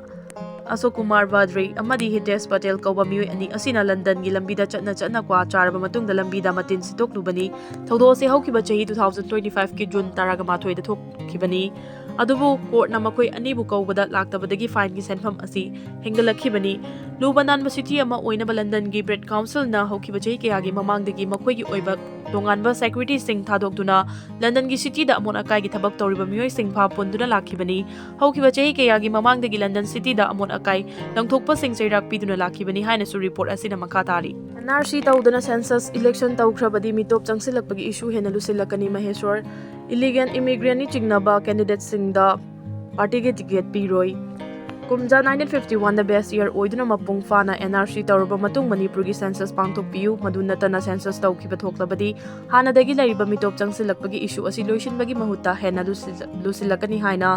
ꯑꯁꯣꯛ ꯀꯨꯃꯥꯔ ꯕꯥꯗ꯭ꯔꯤ ꯑꯃꯗꯤ ꯍꯤꯇꯦꯁ ꯄꯇꯦꯜ ꯀꯧꯕ ꯃꯤꯑꯣꯏ ꯑꯅꯤ ꯑꯁꯤꯅ ꯂꯟꯗꯟꯒꯤ ꯂꯝꯕꯤꯗ ꯆꯠꯅ ꯆꯠꯅ ꯀ꯭ꯋꯥ ꯆꯥꯔꯕ ꯃꯇꯨꯡꯗ ꯂꯝꯕꯤꯗ ꯃꯇꯤꯟ ꯁꯤꯠꯇꯣꯛꯂꯨꯕꯅꯤ꯫ ꯊꯧꯗꯣꯛ ꯑꯁꯤ ꯍꯧꯈꯤꯕ ꯆꯍꯤ two thousand twenty five ꯀꯤ ꯖꯨꯟ ꯇꯔꯥꯒ ꯃꯥꯊꯣꯏꯗ ꯊꯣꯛꯈꯤꯕꯅꯤ꯫ ꯑꯗꯨꯕꯨ ꯀꯣꯔꯠꯅ ꯃꯈꯣꯏ ꯑꯅꯤꯕꯨ ꯀꯧꯕꯗ ꯂꯥꯛꯇꯕꯗꯒꯤ ꯐꯥꯏꯟꯒꯤ ꯁꯦꯟꯐꯝ ꯑꯁꯤ ꯍꯦꯟꯒꯠꯂꯛꯈꯤꯕꯅꯤ꯫ ꯂꯨꯕ ꯅꯥꯟꯕ ꯁꯤꯇꯤ ꯑꯃ ꯑꯣꯏꯅꯕ ꯂꯟꯗꯟꯒꯤ ꯕ꯭ꯔꯦꯗ ꯀꯥꯎꯟꯁꯤꯜꯅ ꯍꯧꯈꯤꯕ ꯆꯍꯤ ꯀꯌꯥꯒꯤ ꯃꯃꯥꯡꯗꯒꯤ ꯃꯈꯣꯏꯒꯤ ꯑꯣꯏꯕ ꯇꯣꯉꯥꯟꯕ ꯁꯦꯀ꯭ꯌꯨꯔꯤꯇꯤꯁꯤꯡ ꯊꯥꯗꯣꯛꯇꯨꯅ ꯂꯟꯗꯟꯒꯤ ꯁꯤꯇꯤꯗ ꯑꯃꯣꯠ ꯑꯀꯥꯏꯒꯤ ꯊꯕꯛ ꯇꯧꯔꯤꯕ ꯃꯤꯑꯣꯏꯁꯤꯡ ꯐꯥ ꯄꯨꯟꯗꯨꯅ ꯂꯥꯛꯈꯤꯕꯅꯤ꯫ ꯍꯧꯈꯤꯕ ꯆꯍꯤ ꯀꯌꯥꯒꯤ ꯃꯃꯥꯡꯗꯒꯤ ꯂꯟꯗꯟ ꯁꯤꯇꯤꯗ ꯑꯃꯣꯠ ꯑꯀꯥꯏ ꯂꯪꯊꯣꯛꯄꯁꯤꯡ ꯆꯩꯔꯥꯛ ꯄꯤꯗꯨꯅ ꯂꯥꯛꯈꯤꯕꯅꯤ ꯍꯥꯏꯅꯁꯨ ꯔꯤꯄꯣꯔꯠ ꯑꯁꯤꯅ ꯃꯈꯥ ꯇꯥꯔꯤ꯫ ꯑꯦꯟ ꯑꯥꯔ ꯁꯤ ꯇꯧꯗꯅ ꯁꯦꯟꯁꯁ ꯏꯂꯦꯛꯁꯟ ꯇꯧꯈ꯭ꯔꯕꯗꯤ ꯃꯤꯇꯣꯞ ꯆꯪꯁꯤꯜꯂꯛꯄꯒꯤ ꯏꯁꯨ ꯍꯦꯟꯅ ꯂꯨꯁꯤꯜꯂꯛꯀꯅꯤ꯫ ꯃꯍꯦꯁ꯭ꯋꯔ, ꯏꯂꯤꯒꯦꯜ ꯏꯃꯤꯒ꯭ꯔꯦꯟꯠꯅꯤ ꯆꯤꯡꯅꯕ ꯀꯦꯟꯗꯤꯗꯦꯠꯁꯤꯡꯗ ꯄꯥꯔꯇꯤꯒꯤ ꯇꯤꯀꯦꯠ ꯄꯤꯔꯣꯏ꯫ ꯀꯨꯝꯖꯥ nineteen fifty one ꯗ ꯕꯦꯁ ꯏꯌꯔ ꯑꯣꯏꯗꯨꯅ ꯃꯄꯨꯡ ꯐꯥꯅ ꯑꯦꯟ ꯑꯥꯔ ꯁꯤ ꯇꯧꯔꯕ ꯃꯇꯨꯡ ꯃꯅꯤꯄꯨꯔꯒꯤ ꯁꯦꯟꯁꯁ ꯄꯥꯡꯊꯣꯛꯄꯤꯌꯨ꯫ ꯃꯗꯨ ꯅꯠꯇꯅ ꯁꯦꯟꯁꯁ ꯇꯧꯈꯤꯕ ꯊꯣꯛꯂꯕꯗꯤ ꯍꯥꯟꯅꯗꯒꯤ ꯂꯩꯔꯤꯕ ꯃꯤꯇꯣꯞ ꯆꯪꯁꯤꯜꯂꯛꯄꯒꯤ ꯏꯁꯨ ꯑꯁꯤ ꯂꯣꯏꯁꯤꯟꯕꯒꯤ ꯃꯍꯨꯠꯇ ꯍꯦꯟꯅ ꯂꯨꯁꯤꯜ-, ꯂꯨꯁꯤꯜꯂꯛꯀꯅꯤ ꯍꯥꯏꯅ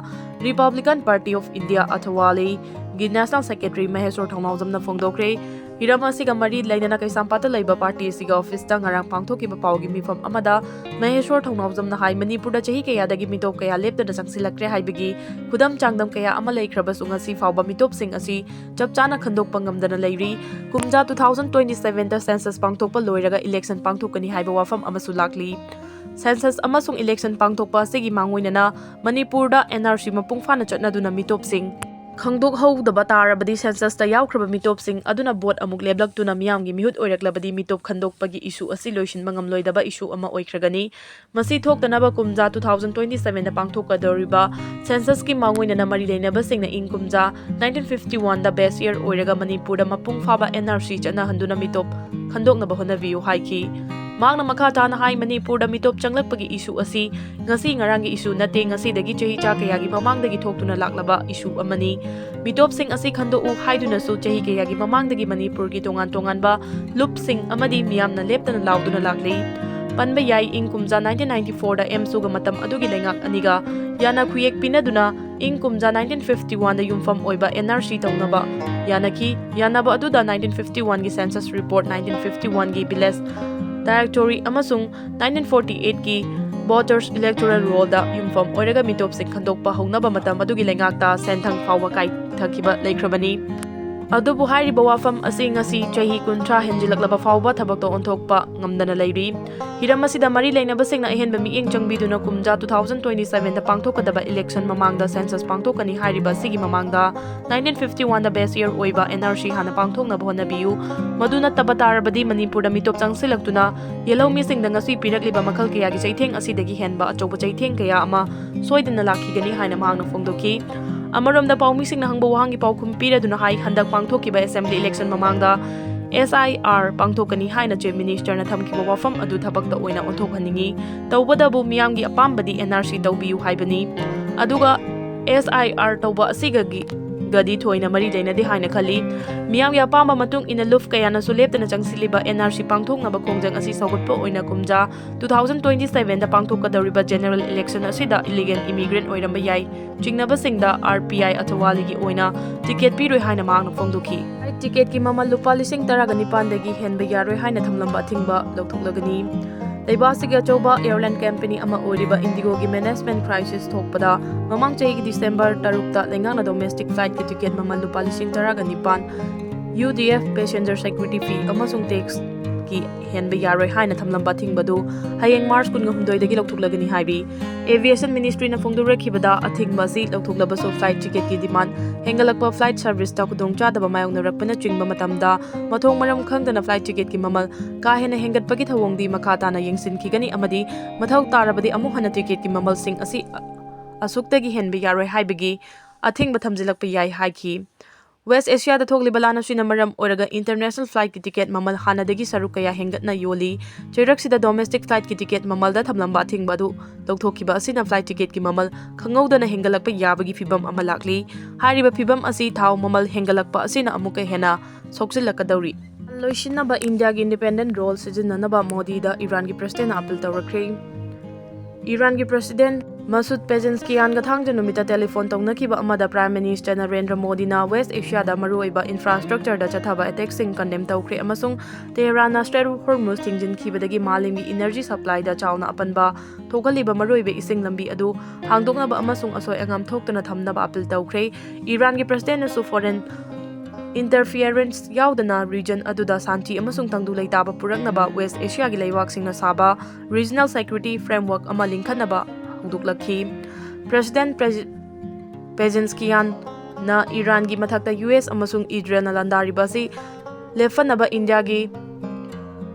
ꯔꯤꯄꯕ꯭ꯂꯤꯀꯟ ꯄꯥꯔꯇꯤ ꯑꯣꯐ ꯏꯟꯗꯤꯌꯥ ꯑꯊꯋꯥꯂꯤꯒꯤ ꯅꯦꯁꯅꯦꯜ ꯁꯦꯀ꯭ꯔꯦꯇꯔꯤ ꯃꯍꯦꯁ꯭ꯋꯔ ꯊꯧꯅꯥꯎꯖꯝꯅ ꯐꯣꯡꯗꯣꯛꯈ꯭ꯔꯦ꯫ ꯍꯤꯔꯝ ꯑꯁꯤꯒ ꯃꯔꯤ ꯂꯩꯅꯅ ꯀꯩꯁꯥꯝꯄꯥꯠꯇ ꯂꯩꯕ ꯄꯥꯔꯇꯤ ꯑꯁꯤꯒꯤ ꯑꯣꯐꯤꯁꯇ ꯉꯔꯥꯡ ꯄꯥꯡꯊꯣꯛꯈꯤꯕ ꯄꯥꯎꯒꯤ ꯃꯤꯐꯝ ꯑꯃꯗ ꯃꯍꯦꯁꯣꯔ ꯊꯧꯅꯥꯎꯖꯝꯅ ꯍꯥꯏ, ꯃꯅꯤꯄꯨꯔꯗ ꯆꯍꯤ ꯀꯌꯥꯗꯒꯤ ꯃꯤꯇꯣꯞ ꯀꯌꯥ ꯂꯦꯞꯇꯅ ꯆꯪꯁꯤꯜꯂꯛꯇ꯭ꯔꯦ ꯍꯥꯏꯕꯒꯤ ꯈꯨꯗꯝ ꯆꯥꯡꯗꯝ ꯀꯌꯥ ꯑꯃ ꯂꯩꯈ꯭ꯔꯕꯁꯨ, ꯉꯁꯤ ꯐꯥꯎꯕ ꯃꯤꯇꯣꯞꯁꯤꯡ ꯑꯁꯤ ꯆꯞ ꯆꯥꯅ ꯈꯟꯗꯣꯛꯄ ꯉꯝꯗꯅ ꯂꯩꯔꯤ꯫ ꯀꯨꯝꯖꯥ two thousand twenty seven ꯗ census ꯄꯥꯡꯊꯣꯛꯄ ꯂꯣꯏꯔꯒ election ꯄꯥꯡꯊꯣꯛꯀꯅꯤ ꯍꯥꯏꯕ ꯋꯥꯐꯝ ꯑꯃꯁꯨ ꯂꯥꯛꯂꯤ꯫ Census ꯑꯃꯁꯨꯡ election ꯄꯥꯡꯊꯣꯛꯄ ꯑꯁꯤꯒꯤ ꯃꯥꯡꯑꯣꯏꯅꯅ ꯃꯅꯤꯄꯨꯔꯗ N R C ꯃꯄꯨꯡ ꯐꯥꯅ ꯆꯠꯅꯗꯨꯅ ꯃꯤꯇꯣꯞꯁꯤꯡ ꯈꯪꯗꯣꯛꯍꯧꯗꯕ ꯇꯥꯔꯕꯗꯤ, census ꯇ ꯌꯥꯎꯈ꯭ꯔꯕ ꯃꯤꯇꯣꯞꯁꯤꯡ ꯑꯗꯨꯅ ꯚꯣꯠ ꯑꯃꯨꯛ ꯂꯦꯞꯂꯛꯇꯨꯅ ꯃꯤꯌꯥꯝꯒꯤ ꯃꯤꯍꯨꯠ ꯑꯣꯏꯔꯛꯂꯕꯗꯤ, ꯃꯤꯇꯣꯞ ꯈꯟꯗꯣꯛꯄꯒꯤ issue ꯑꯁꯤ ꯂꯣꯏꯁꯤꯟꯕ ꯉꯝꯂꯣꯏꯗꯕ issue ꯑꯃ ꯑꯣꯏꯈ꯭ꯔꯒꯅꯤ꯫ ꯃꯁꯤ ꯊꯣꯛꯇꯅꯕ ꯀꯨꯝꯖꯥ two thousand twenty seven ꯗ ꯄꯥꯡꯊꯣꯛꯀꯗꯧꯔꯤꯕ census ꯀꯤ ꯃꯥꯡꯑꯣꯏꯅꯅ ꯃꯔꯤ ꯂꯩꯅꯕꯁꯤꯡꯅ ꯏꯪ ꯀꯨꯝꯖꯥ nineteen fifty one ꯗ base year ꯑꯣꯏꯔꯒ ꯃꯅꯤꯄꯨꯔꯗ ꯃꯄꯨꯡ ꯐꯥꯕ N R C ꯆꯠꯅꯍꯟꯗꯨꯅ ꯃꯤꯇꯣꯞ ꯈꯟꯗꯣꯛꯅꯕ ꯍꯣꯠꯅꯕꯤꯌꯨ ꯍꯥꯏꯈꯤ꯫ ꯃꯍꯥꯛꯅ ꯃꯈꯥ ꯇꯥꯅ ꯍꯥꯏ, ꯃꯅꯤꯄꯨꯔꯗ ꯃꯤꯇꯣꯞ ꯆꯪꯂꯛꯄꯒꯤ issue ꯑꯁꯤ ꯉꯁꯤ ꯉꯔꯥꯡꯒꯤ issue ꯅꯠꯇꯦ, ꯉꯁꯤꯗꯒꯤ ꯆꯍꯤ ꯆꯥ ꯀꯌꯥꯒꯤ ꯃꯃꯥꯡꯗꯒꯤ ꯊꯣꯛꯇꯨꯅ ꯂꯥꯛꯂꯕ issue ꯑꯃꯅꯤ꯫ ꯃꯤꯇꯣꯞꯁꯤꯡ ꯑꯁꯤ ꯈꯟꯗꯣꯛꯎ ꯍꯥꯏꯗꯨꯅꯁꯨ ꯆꯍꯤ ꯀꯌꯥꯒꯤ ꯃꯃꯥꯡꯗꯒꯤ ꯃꯅꯤꯄꯨꯔꯒꯤ ꯇꯣꯉꯥꯟ ꯇꯣꯉꯥꯟꯕ ꯂꯨꯞꯁꯤꯡ ꯑꯃꯗꯤ ꯃꯤꯌꯥꯝꯅ ꯂꯦꯞꯇꯅ ꯂꯥꯎꯗꯨꯅ ꯂꯥꯛꯂꯤ꯫ ꯄꯟꯕ ꯌꯥꯏ, ꯏꯪ ꯀꯨꯝꯖꯥ nineteen ninety four ꯗ ꯑꯦꯝꯁꯨꯒ ꯃꯇꯝ ꯑꯗꯨꯒꯤ ꯂꯩꯉꯥꯛ ꯑꯅꯤꯒ ꯌꯥꯅ ꯈꯨꯌꯦꯛ ꯄꯤꯅꯗꯨꯅ ꯏꯪ ꯀꯨꯝꯖꯥ nineteen fifty one ꯗ ꯌꯨꯝꯐꯝ ꯑꯣꯏꯕ N R C ꯇꯧꯅꯕ ꯌꯥꯅꯈꯤ꯫ ꯌꯥꯅꯕ ꯑꯗꯨꯗ nineteen fifty one ꯒꯤ census report, nineteen fifty one ꯒꯤ village directory ꯑꯃꯁꯨꯡ nineteen forty eight ꯀꯤ voters electoral roll ꯗ ꯌꯨꯝꯐꯝ ꯑꯣꯏꯔꯒ ꯃꯤꯇꯣꯞꯁꯤꯡ ꯈꯟꯗꯣꯛꯄ ꯍꯧꯅꯕ ꯃꯇꯝ ꯑꯗꯨꯒꯤ ꯂꯩꯉꯥꯛꯇ ꯁꯦꯟꯊꯪ ꯐꯥꯎꯕ ꯀꯥꯏꯊꯈꯤꯕ ꯂꯩꯈ꯭ꯔꯕꯅꯤ꯫ ꯑꯗꯨꯕꯨ ꯍꯥꯏꯔꯤꯕ ꯋꯥꯐꯝ ꯑꯁꯤ ꯉꯁꯤ ꯆꯍꯤ ꯀꯨꯟꯊ꯭ꯔꯥ ꯍꯦꯟꯖꯤꯜꯂꯛꯂꯕ ꯐꯥꯎꯕ ꯊꯕꯛꯇ ꯑꯣꯟꯊꯣꯛꯄ ꯉꯝꯗꯅ ꯂꯩꯔꯤ꯫ ꯍꯤꯔꯝ ꯑꯁꯤꯗ ꯃꯔꯤ ꯂꯩꯅꯕꯁꯤꯡꯅ ꯑꯍꯦꯟꯕ ꯃꯤꯠꯌꯦꯡ ꯆꯪꯕꯤꯗꯨꯅ ꯀꯨꯝꯖꯥ two thousand twenty seven ꯗ ꯄꯥꯡꯊꯣꯛꯀꯗꯕ election ꯃꯃꯥꯡꯗ census ꯄꯥꯡꯊꯣꯛꯀꯅꯤ ꯍꯥꯏꯔꯤꯕ ꯑꯁꯤꯒꯤ ꯃꯃꯥꯡꯗ nineteen fifty one ꯗ base year ꯑꯣꯏꯕ N R C ꯍꯥꯟꯅ ꯄꯥꯡꯊꯣꯛꯅꯕ ꯍꯣꯠꯅꯕꯤꯌꯨ꯫ ꯃꯗꯨ ꯅꯠꯇꯕ ꯇꯥꯔꯕꯗꯤ ꯃꯅꯤꯄꯨꯔꯗ ꯃꯤꯇꯣꯞ ꯆꯪꯁꯤꯜꯂꯛꯇꯨꯅ ꯌꯦꯜꯍꯧꯃꯤꯁꯤꯡꯗ ꯉꯁꯤ ꯄꯤꯔꯛꯂꯤꯕ ꯃꯈꯜ ꯀꯌꯥꯒꯤ ꯆꯩꯊꯦꯡ ꯑꯁꯤꯗꯒꯤ ꯍꯦꯟꯕ ꯑꯆꯧꯕ ꯆꯩꯊꯦꯡ ꯀꯌꯥ ꯑꯃ ꯁꯣꯏꯗꯅ ꯂꯥꯛꯈꯤꯒꯅꯤ ꯍꯥꯏꯅ ꯃꯍꯥꯛꯅ ꯐꯣꯡꯗꯣꯛꯈꯤ꯫ ꯑꯃꯔꯣꯝꯗ ꯄꯥꯎꯃꯤꯁꯤꯡꯅ ꯍꯪꯕ ꯋꯥꯍꯪꯒꯤ ꯄꯥꯎꯈꯨꯝ ꯄꯤꯔꯗꯨꯅ ꯍꯥꯏ, ꯍꯟꯗꯛ ꯄꯥꯡꯊꯣꯛꯈꯤꯕ assembly election ꯃꯃꯥꯡꯗ S I R ꯄꯥꯡꯊꯣꯛꯀꯅꯤ ꯍꯥꯏꯅ Chief Minister ꯅ ꯊꯝꯈꯤꯕ ꯋꯥꯐꯝ ꯑꯗꯨ ꯊꯕꯛꯇ ꯑꯣꯏꯅ ꯑꯣꯟꯊꯣꯛꯍꯟꯅꯤꯡꯏ꯫ ꯇꯧꯕꯗꯕꯨ ꯃꯤꯌꯥꯝꯒꯤ ꯑꯄꯥꯝꯕꯗꯤ N R C ꯇꯧꯕꯤꯌꯨ ꯍꯥꯏꯕꯅꯤ꯫ ꯑꯗꯨꯒ S I R ꯇꯧꯕ ꯑꯁꯤꯒꯒꯤ ꯒꯗꯤ ꯊꯣꯏꯅ ꯃꯔꯤ ꯂꯩꯅꯗꯦ ꯍꯥꯏꯅ ꯈꯜꯂꯤ꯫ ꯃꯤꯌꯥꯝꯒꯤ ꯑꯄꯥꯝꯕ ꯃꯇꯨꯡ ꯏꯟꯅ ꯂꯨꯞ ꯀꯌꯥꯅꯁꯨ ꯂꯦꯞꯇꯅ ꯆꯪꯁꯤꯜꯂꯤꯕ N R C ꯄꯥꯡꯊꯣꯛꯅꯕ ꯈꯣꯡꯖꯪ ꯑꯁꯤ ꯁꯧꯒꯠꯄ ꯑꯣꯏꯅ ꯀꯨꯝꯖꯥ two thousand twenty seven ꯗ ꯄꯥꯡꯊꯣꯛꯀꯗꯧꯔꯤꯕ general election ꯑꯁꯤꯗ illegal immigrant ꯑꯣꯏꯔꯝꯕ ꯌꯥꯏ ꯆꯤꯡꯅꯕꯁꯤꯡꯗ R P I ꯑꯊꯋꯥꯂꯤꯒꯤ ꯑꯣꯏꯅ ticket ꯄꯤꯔꯣꯏ ꯍꯥꯏꯅ ꯃꯍꯥꯛꯅ ꯐꯣꯡꯗꯣꯛꯈꯤ꯫ ꯇꯤꯀꯦꯠꯀꯤ ꯃꯃꯜ ꯂꯨꯄꯥ ꯂꯤꯁꯤꯡ ꯇꯔꯥꯒ ꯅꯤꯄꯥꯟꯗꯒꯤ ꯍꯦꯟꯕ ꯌꯥꯔꯣꯏ ꯍꯥꯏꯅ ꯊꯝꯂꯝꯕ ꯑꯊꯤꯡꯕ ꯂꯧꯊꯣꯛꯂꯒꯅꯤ꯫ ꯂꯩꯕꯥꯛ ꯑꯁꯤꯒꯤ ꯑꯆꯧꯕ airline company ꯑꯃ ꯑꯣꯏꯔꯤꯕ IndiGoꯒꯤ management crisis ꯊꯣꯛꯄꯗ ꯃꯃꯥꯡ ꯆꯍꯤꯒꯤ December ꯇꯔꯨꯛꯇ ꯂꯩꯉꯥꯛꯅ domestic flightꯀꯤ ꯇꯤꯀꯦꯠ ꯃꯃꯜ ꯂꯨꯄꯥ ꯂꯤꯁꯤꯡ ꯇꯔꯥꯒ ꯅꯤꯄꯥꯟ, UDF passenger security fee ꯑꯃꯁꯨꯡ taxꯀꯤ ꯍꯦꯟꯕ ꯌꯥꯔꯣꯏ ꯍꯥꯏꯅ ꯊꯝꯂꯝꯕ ꯑꯊꯤꯡꯕꯗꯨ ꯍꯌꯦꯡ March ꯀꯨꯟꯒ ꯍꯨꯝꯗꯣꯏꯗꯒꯤ ꯂꯧꯊꯣꯛꯂꯒꯅꯤ ꯍꯥꯏꯔꯤ꯫ Aviation Ministryꯅ ꯐꯣꯡꯗꯣꯔꯛꯈꯤꯕꯗ, ꯑꯊꯤꯡꯕ ꯑꯁꯤ ꯂꯧꯊꯣꯛꯂꯕꯁꯨ flight ticketꯀꯤ demand ꯍꯦꯟꯒꯠꯂꯛꯄ, flight serviceꯇ ꯈꯨꯗꯣꯡꯆꯥꯗꯕ ꯃꯥꯌꯣꯛꯅꯔꯛꯄꯅꯆꯤꯡꯕ ꯃꯇꯝꯗ ꯃꯊꯣꯡ ꯃꯔꯝ ꯈꯪꯗꯅ flight ticketꯀꯤ ꯃꯃꯜ ꯀꯥ ꯍꯦꯟꯅ ꯍꯦꯟꯒꯠꯄꯒꯤ ꯊꯧꯑꯣꯡꯗꯤ ꯃꯈꯥ ꯇꯥꯅ ꯌꯦꯡꯁꯤꯟꯈꯤꯒꯅꯤ ꯑꯃꯗꯤ ꯃꯊꯧ ꯇꯥꯔꯕꯗꯤ ꯑꯃꯨꯛ ꯍꯟꯅ ꯇꯤꯀꯦꯠꯀꯤ ꯃꯃꯜꯁꯤꯡ ꯑꯁꯤ ꯑꯁꯨꯛꯇꯒꯤ ꯍꯦꯟꯕ ꯌꯥꯔꯣꯏ ꯍꯥꯏꯕꯒꯤ ꯑꯊꯤꯡꯕ ꯊꯝꯖꯤꯜꯂꯛꯄ ꯌꯥꯏ ꯍꯥꯏꯈꯤ꯫ West Asiaꯗ ꯊꯣꯛꯂꯤꯕ ꯂꯥꯟ ꯑꯁꯤꯅ ꯃꯔꯝ ꯑꯣꯏꯔꯒ international flightꯀꯤ ꯇꯤꯀꯦꯠ ꯃꯃꯜ ꯍꯥꯟꯅꯗꯒꯤ ꯁꯔꯨꯛ ꯀꯌꯥ ꯍꯦꯟꯒꯠꯅ ꯌꯣꯜꯂꯤ꯫ ꯆꯩꯔꯛꯁꯤꯗ domestic flightꯀꯤ ꯇꯤꯀꯦꯠ ꯃꯃꯜꯗ ꯊꯝꯂꯝꯕ ꯑꯊꯤꯡꯕ ꯑꯗꯨ ꯂꯧꯊꯣꯛꯈꯤꯕ ꯑꯁꯤꯅ flight ticketꯀꯤ ꯃꯃꯜ ꯈꯪꯍꯧꯗꯅ ꯍꯦꯟꯒꯠꯂꯛꯄ ꯌꯥꯕꯒꯤ ꯐꯤꯚꯝ ꯑꯃ ꯂꯥꯛꯂꯤ꯫ ꯍꯥꯏꯔꯤꯕ ꯐꯤꯚꯝ ꯑꯁꯤ ꯊꯥꯎ ꯃꯃꯜ ꯍꯦꯟꯒꯠꯂꯛꯄ ꯑꯁꯤꯅ ꯑꯃꯨꯛꯀ ꯍꯦꯟꯅ ꯁꯣꯛꯆꯤꯜꯂꯛꯀꯗꯧꯔꯤ꯫ ꯂꯣꯏꯁꯤꯟꯅꯕ ꯏꯟꯗꯤꯌꯥꯒꯤ independent role ꯁꯤꯖꯤꯟꯅꯅꯕ ꯃꯣꯗꯤꯗ ꯏꯔꯥꯟꯒꯤ presidentꯅ appeal ꯇꯧꯔꯛꯈ꯭ꯔꯦ꯫ ꯏꯔꯥꯟꯒꯤ president ꯃꯁꯨꯗ ꯄꯦꯖꯦꯟꯁꯀꯤꯌꯥꯟꯒ ꯊꯥꯡꯖ ꯅꯨꯃꯤꯠꯇ telephone ꯇꯧꯅꯈꯤꯕ ꯑꯃꯗ Prime Minister ꯅꯔꯦꯟꯗ꯭ꯔ ꯃꯣꯗꯤꯅ West Asiaꯗ ꯃꯔꯨꯑꯣꯏꯕ infrastructureꯗ ꯆꯠꯊꯕ attackꯁꯤꯡ condemn ꯇꯧꯈ꯭ꯔꯦ ꯑꯃꯁꯨꯡ ꯇꯦꯍꯔꯥꯟꯅ Strait of Hormuz ꯊꯤꯡꯖꯤꯟꯈꯤꯕꯗꯒꯤ ꯃꯥꯂꯦꯝꯒꯤ energy supplyꯗ ꯆꯥꯎꯅ ꯑꯄꯟꯕ ꯊꯣꯛꯍꯜꯂꯤꯕ ꯃꯔꯨꯑꯣꯏꯕ ꯏꯁꯤꯡ ꯂꯝꯕꯤ ꯑꯗꯨ ꯍꯥꯡꯗꯣꯛꯅꯕ ꯑꯃꯁꯨꯡ ꯑꯁꯣꯏ ꯑꯉꯥꯝ ꯊꯣꯛꯇꯅ ꯊꯝꯅꯕ appeal ꯇꯧꯈ꯭ꯔꯦ꯫ ꯏꯔꯥꯟꯒꯤ presidentꯅꯁꯨ foreign interference ꯌꯥꯎꯗꯅ region ꯑꯗꯨꯗ ꯁꯥꯟꯇꯤ ꯑꯃꯁꯨꯡ ꯇꯪꯗꯨ ꯂꯩꯇꯥꯕ ꯄꯨꯔꯛꯅꯕ West Asiaꯒꯤ ꯂꯩꯕꯥꯛꯁꯤꯡꯅ ꯁꯥꯕ regional security framework ꯑꯃ ꯂꯤꯡꯈꯠꯅꯕ ꯍꯧꯗꯣꯛꯂꯛꯈꯤ꯫ President Pez-, ꯄꯦꯖꯦꯟꯁꯀꯤꯌꯥꯟꯅ ꯏꯔꯥꯟꯒꯤ ꯃꯊꯛꯇ US ꯑꯃꯁꯨꯡ ꯏꯖꯔꯦꯜꯅ ꯂꯥꯟꯗꯥꯔꯤꯕ ꯑꯁꯤ ꯂꯦꯞꯍꯟꯅꯕ ꯏꯟꯗꯤꯌꯥꯒꯤ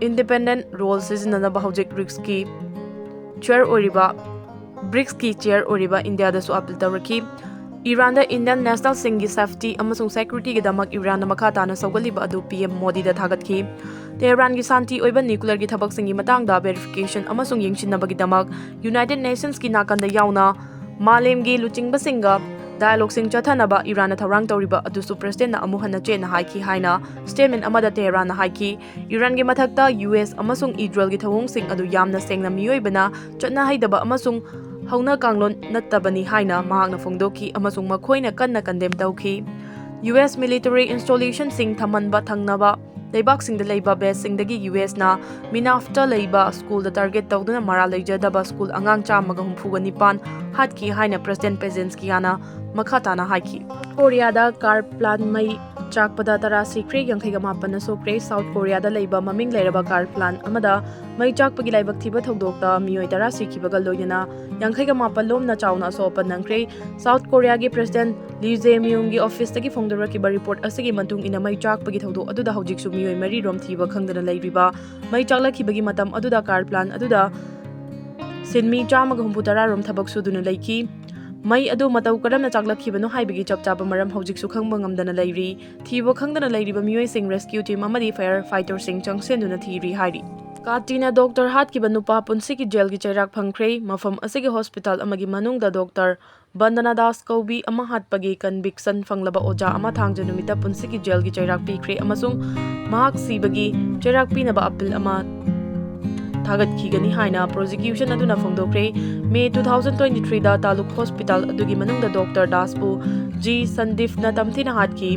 independent role ꯁꯤꯖꯤꯟꯅꯅꯕ ꯍꯧꯖꯤꯛ ꯕ꯭ꯔꯤꯛꯁꯀꯤ chair ꯑꯣꯏꯔꯤꯕ, ꯕ꯭ꯔꯤꯛꯁꯀꯤ chair ꯑꯣꯏꯔꯤꯕ ꯏꯟꯗꯤꯌꯥꯗꯁꯨ appeal ꯇꯧꯔꯛꯈꯤ꯫ ꯏꯔꯥꯟꯗ Indian nationalꯁꯤꯡꯒꯤ safety ꯑꯃꯁꯨꯡ securityꯒꯤꯗꯃꯛ ꯏꯔꯥꯟꯅ ꯃꯈꯥ ꯇꯥꯅ ꯁꯧꯒꯠꯂꯤꯕ ꯑꯗꯨ PM ꯃꯣꯗꯤꯗ ꯊꯥꯒꯠꯈꯤ꯫ ꯇꯦꯍꯔꯥꯟꯒꯤ ꯁꯥꯟꯇꯤ ꯑꯣꯏꯕ nuclearꯒꯤ ꯊꯕꯛꯁꯤꯡꯒꯤ ꯃꯇꯥꯡꯗ verification ꯑꯃꯁꯨꯡ ꯌꯦꯡꯁꯤꯟꯅꯕꯒꯤꯗꯃꯛ United Nationsꯀꯤ ꯅꯥꯀꯟꯗ ꯌꯥꯎꯅ ꯃꯥꯂꯦꯝꯒꯤ ꯂꯨꯆꯤꯡꯕꯁꯤꯡꯒ dialogueꯁꯤꯡ ꯆꯠꯊꯅꯕ ꯏꯔꯥꯟꯅ ꯊꯧꯔꯥꯡ ꯇꯧꯔꯤꯕ ꯑꯗꯨꯁꯨ presidentꯅ ꯑꯃꯨꯛ ꯍꯟꯅ ꯆꯦꯠꯅ ꯍꯥꯏꯈꯤ ꯍꯥꯏꯅ statement ꯑꯃꯗ ꯇꯦꯍꯔꯥꯟꯅ ꯍꯥꯏꯈꯤ꯫ ꯏꯔꯥꯟꯒꯤ ꯃꯊꯛꯇ US ꯑꯃꯁꯨꯡ ꯏꯖꯔꯦꯜꯒꯤ ꯊꯧꯑꯣꯡꯁꯤꯡ ꯑꯗꯨ ꯌꯥꯝꯅ ꯁꯦꯡꯅ ꯃꯤꯑꯣꯏꯕꯅ ꯆꯠꯅꯍꯩꯗꯕ ꯑꯃꯁꯨꯡ ꯍꯧꯅ ꯀꯥꯡꯂꯣꯟ ꯅꯠꯇꯕꯅꯤ ꯍꯥꯏꯅ ꯃꯍꯥꯛꯅ ꯐꯣꯡꯗꯣꯛꯈꯤ ꯑꯃꯁꯨꯡ ꯃꯈꯣꯏꯅ ꯀꯟꯅ condemn ꯇꯧꯈꯤ꯫ ꯌꯨ ꯑꯦꯁ military installationꯁꯤꯡ ꯊꯝꯍꯟꯕ ꯊꯪꯅꯕ ꯂꯩꯕꯥꯛꯁꯤꯡꯗ ꯂꯩꯕ baseꯁꯤꯡꯗꯒꯤ ꯌꯨ ꯑꯦꯁꯅ ꯃꯤꯅꯥꯐꯇ ꯂꯩꯕ ꯁ꯭ꯀꯨꯜꯗ target ꯇꯧꯗꯨꯅ ꯃꯔꯥꯜ ꯂꯩꯖꯗꯕ ꯁ꯭ꯀꯨꯜ ꯑꯉꯥꯡ ꯆꯥꯝꯃꯒ ꯍꯨꯝꯐꯨꯒ ꯅꯤꯄꯥꯟ ꯍꯥꯠꯈꯤ ꯍꯥꯏꯅ President Pezehnskianꯅ ꯃꯈꯥ ꯇꯥꯅ ꯍꯥꯏꯈꯤ꯫ ꯀꯣꯔꯤꯌꯥꯗ car plant ꯃꯩ ꯆꯥꯛꯄꯗ ꯇꯔꯥ ꯁꯤꯈ꯭ꯔꯦ, ꯌꯥꯡꯈꯩꯒ ꯃꯥꯄꯟꯅ ꯁꯣꯛꯈ꯭ꯔꯦ꯫ South Koreaꯗ ꯂꯩꯕ ꯃꯃꯤꯡ ꯂꯩꯔꯕ car plant ꯑꯃꯗ ꯃꯩ ꯆꯥꯛꯄꯒꯤ ꯂꯥꯏꯕꯛ ꯊꯤꯕ ꯊꯧꯗꯣꯛꯇ ꯃꯤꯑꯣꯏ ꯇꯔꯥ ꯁꯤꯈꯤꯕꯒ ꯂꯣꯏꯅꯅ ꯌꯥꯡꯈꯩꯒ ꯃꯥꯄꯟ ꯂꯣꯝꯅ ꯆꯥꯎꯅ ꯑꯁꯣꯛ ꯑꯄꯟ ꯅꯪꯈ꯭ꯔꯦ꯫ South Koreaꯒꯤ President Lee Jae-myungꯒꯤ officeꯇꯒꯤ ꯐꯣꯡꯗꯣꯔꯛꯈꯤꯕ report ꯑꯁꯤꯒꯤ ꯃꯇꯨꯡ ꯏꯟꯅ ꯃꯩ ꯆꯥꯛꯄꯒꯤ ꯊꯧꯗꯣꯛ ꯑꯗꯨꯗ ꯍꯧꯖꯤꯛꯁꯨ ꯃꯤꯑꯣꯏ ꯃꯔꯤ ꯔꯣꯝ ꯊꯤꯕ ꯈꯪꯗꯅ ꯂꯩꯔꯤꯕ꯫ ꯃꯩ ꯆꯥꯛꯂꯛꯈꯤꯕꯒꯤ ꯃꯇꯝ ꯑꯗꯨꯗ car plant ꯑꯗꯨꯗ ꯁꯤꯟꯃꯤ ꯆꯥꯝꯃꯒ ꯍꯨꯝꯐꯨ ꯇꯔꯥ ꯔꯣꯝ ꯊꯕꯛ ꯁꯨꯗꯨꯅ ꯂꯩꯈꯤ꯫ ꯃꯩ ꯑꯗꯨ ꯃꯇꯧ ꯀꯔꯝꯅ ꯆꯥꯛꯂꯛꯈꯤꯕꯅꯣ ꯍꯥꯏꯕꯒꯤ ꯆꯞ ꯆꯥꯕ ꯃꯔꯝ ꯍꯧꯖꯤꯛꯁꯨ ꯈꯪꯕ ꯉꯝꯗꯅ ꯂꯩꯔꯤ꯫ ꯊꯤꯕ ꯈꯪꯗꯅ ꯂꯩꯔꯤꯕ ꯃꯤꯑꯣꯏꯁꯤꯡ rescue team ꯑꯃꯗꯤ fire fighterꯁꯤꯡ ꯆꯪꯁꯤꯟꯗꯨꯅ ꯊꯤꯔꯤ ꯍꯥꯏꯔꯤ꯫ ꯀꯥꯇꯤꯅ doctor ꯍꯥꯠꯈꯤꯕ ꯅꯨꯄꯥ ꯄꯨꯟꯁꯤꯒꯤ jailꯒꯤ ꯆꯩꯔꯥꯛ ꯐꯪꯈ꯭ꯔꯦ꯫ ꯃꯐꯝ ꯑꯁꯤꯒꯤ hospital ꯑꯃꯒꯤ ꯃꯅꯨꯡꯗ doctor ꯕꯟꯗꯅꯥ ꯗꯥꯁ ꯀꯧꯕꯤ ꯑꯃ ꯍꯥꯠꯄꯒꯤ conviction ꯐꯪꯂꯕ ꯑꯣꯖꯥ ꯑꯃ ꯊꯥꯡꯖ ꯅꯨꯃꯤꯠꯇ ꯄꯨꯟꯁꯤꯒꯤ jailꯒꯤ ꯆꯩꯔꯥꯛ ꯄꯤꯈ꯭ꯔꯦ ꯑꯃꯁꯨꯡ ꯃꯍꯥꯛ ꯁꯤꯕꯒꯤ ꯆꯩꯔꯥꯛ ꯄꯤꯅꯕ appeal ꯑꯃ ꯊꯥꯒꯠꯈꯤꯒꯅꯤ ꯍꯥꯏꯅ prosecution ꯑꯗꯨꯅ ꯐꯣꯡꯗꯣꯛꯈ꯭ꯔꯦ꯫ May two thousand twenty-threeꯗ ꯇꯥꯂꯨꯛ hospital ꯑꯗꯨꯒꯤ ꯃꯅꯨꯡꯗ doctor ꯗꯥꯁꯄꯨ ꯖꯤ ꯁꯟꯗꯤꯞꯅ ꯇꯝꯊꯤꯅ ꯍꯥꯠꯈꯤ꯫